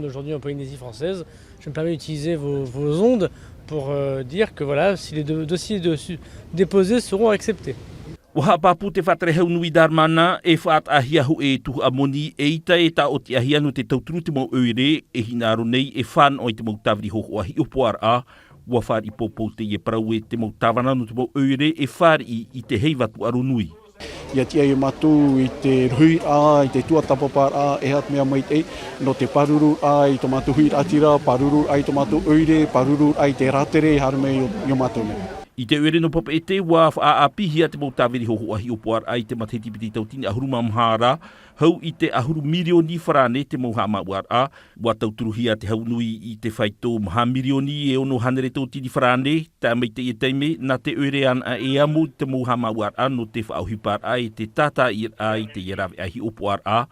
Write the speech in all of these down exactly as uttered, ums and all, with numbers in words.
Aujourd'hui en Polynésie française, je me permets d'utiliser vos, vos ondes pour euh, dire que voilà, si les do- dossiers de- déposés seront acceptés. Ua haʻapāpū te faʻatere hau nui Darmana e faʻataʻahia hoʻi e tuhaʻa moni e ʻita e taʻotiʻahia nō te tauturu te mau ʻoire e hinaʻaro nei e fānaʻo i te mau tāviri hōhoʻa hiʻopoʻaraʻa. Ua fāriʻi poupou teie parau e te mau tāvana nō te mau ʻoire e fāriʻi i te heiva tūʻaro nui. Ia tiʻa ia mātou i te rohiraʻa i te tuatāpaparaʻa e aha te mea maitaʻi nō te pārururaʻa i tō mātou huiraʻatira, pārururaʻa i tō mātou ʻoire, pārururaʻa i te rātere e haere mai i ō mātou nei. I te ʻoire nō Papeʻete ua faʻaʻāpīhia te mau tāviri hōhoʻa hiʻopoʻaraʻa i te matahiti piti tautini ʻahuru mā maha ra. Hau i te ʻahuru mirioni farāne te mau haʻamāuʻaraʻa. Ua tauturuhia te hau nui i te faito maha mirioni e ono hānere tautini farāne. Tae mai teie taime nā te ʻoire anaʻe e amo i te mau haʻamāuʻaraʻa nō te faʻaʻohiparaʻa e te tātāʻiraʻa i teie rāveʻa hiʻopoʻaraʻa.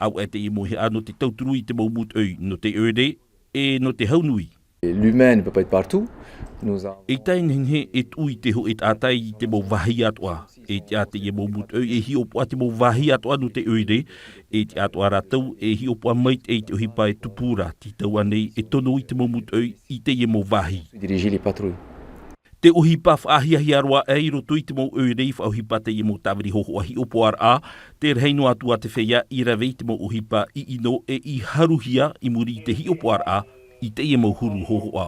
Auaʻe teie mōhiʻa nō te tauturu i te mau mūtoʻi nō te ʻoire e nō te hau nui. L'humain ne peut pas être partout. Nous avons... E tae nehenehe e tuʻu i te hōʻē taʻata i te mau vāhi atoʻa. E tiʻa teie mau mūtoʻi e hiʻopoʻa te mau vāhi atoʻa nō te ʻoire. E tiʻa atoʻa rātou e hiʻopoʻa maitaʻi i te ʻohipa e tupu ra tītau ānei e tono i te mau mūtoʻi i teie mau vāhi. Diriger les patrouilles. Te ʻohipa faʻahiahia roa aʻe i roto i te mau ʻoire i faʻaʻohipa teie mau tāviri hōhoʻa hiʻopoʻaraʻa. Te rahi noa atu ā te feiā i rave i te mau ʻohipa ʻiʻino e i haruhia i muri i te hiʻopoʻaraʻa i teie mau huru hōhoʻa.